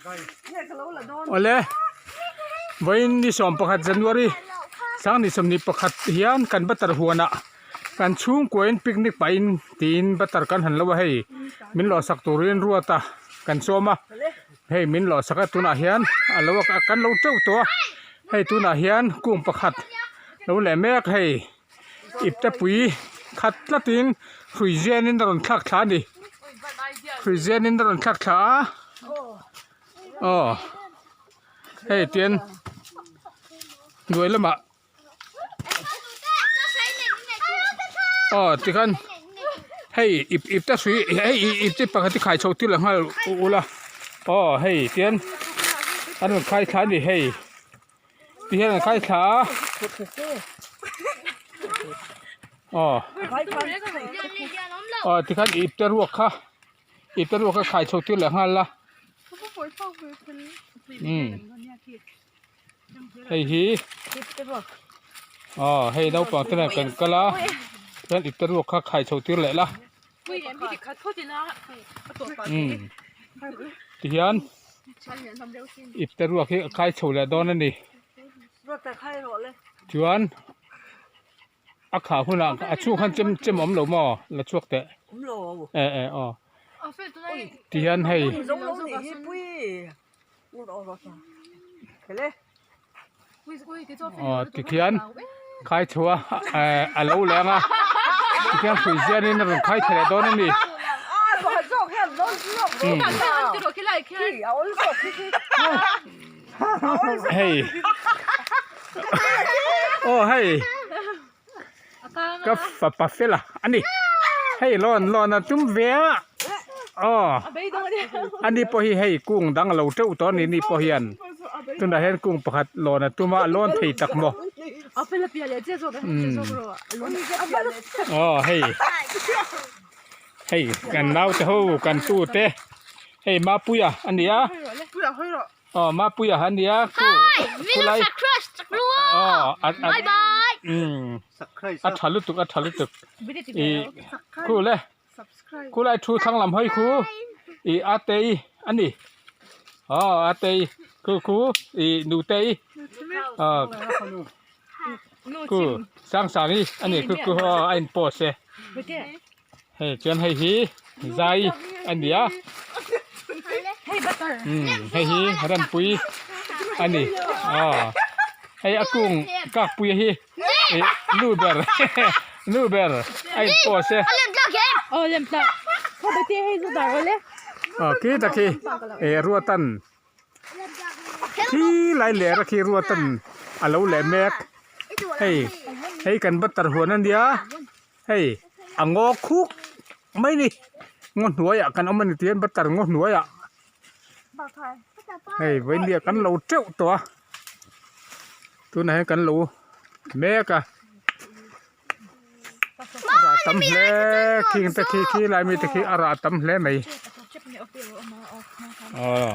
Awle vawiin ni 11 January 2021 hian kan butter huanah kan chhungkuain picnic pahin tiin butter kan han lo a hei min lawhsak turin ruat a kan sawm a hei min lawhsak a tunah hian a lo kan lo teuh tawh a hei tunah hian kung pakhat lo leh mek hei. Iptepui khat tlatin hrui zianin a rawn thlak thla a ni hrui zianin a rawn thlak thla a aw hei tian hnuai lamah aw tikhan hei ip ipte hrui hei ipte pakhat hi khai chho tir leh nghal ula aw hei tian an rawn khai thla a ni hei. Ti hian an khai thla a. Aw. Aw ti khan ip te ruak kha ip te ruak kha khai chho tir leh nghal la. Umm hei hi aw hei naupang te nen kan kal a chuan ip te ruak kha khai chho tir leh la. Umm ti hian. Ipte ruak hi a khai chho leh dawn a ni. Chuan a khah hunah a chhung khan chem chem a awm lo maw la chhuak teh. E e aw. Tihian hei. Aw tikhian khai chho a eh a lo leng a tikhian hrui zianin a rawn khai thla leh dawn a ni. Hei aw hei ka fapa fela a ni hei lawn lawn a tum ve a aw ani pawh hi hei kung dang a lo teuh tawh a ni ni pawh hian tunah hian kung pakhat lawn a tum a a lawn thei tak maw aw hei hei kan naute ho kan tute hei mapuia a ni a. Aw Mapuia a nia khu khulai aw a a tha lutuk a tha lutuk ih khu le khulai thu thlang lam hawi khu ih a tei a ni aw a tei khu khu ih nutei aw khu Sangsangi a ni khu khu aw a in post e. Hei chuan hei hi zai a ni a umm hei hi rempui a ni aw hei a kung kakpui hi ih nu ber nu ber a in post e aw khi tak hi eh ruatan khi lai leh a khi ruatan a lo leh mek hei hei kan butter huan a nia. Hei a ngaw khuk mai ni ngaw hnuaiah kan awm a ni tihian butter ngaw hnuaiah hei vawinia kan lo teuh tawh a tunah hian kan lo mek a a rah tam hle khing te khi khi lai mi te khi a rah tam hle mai aw.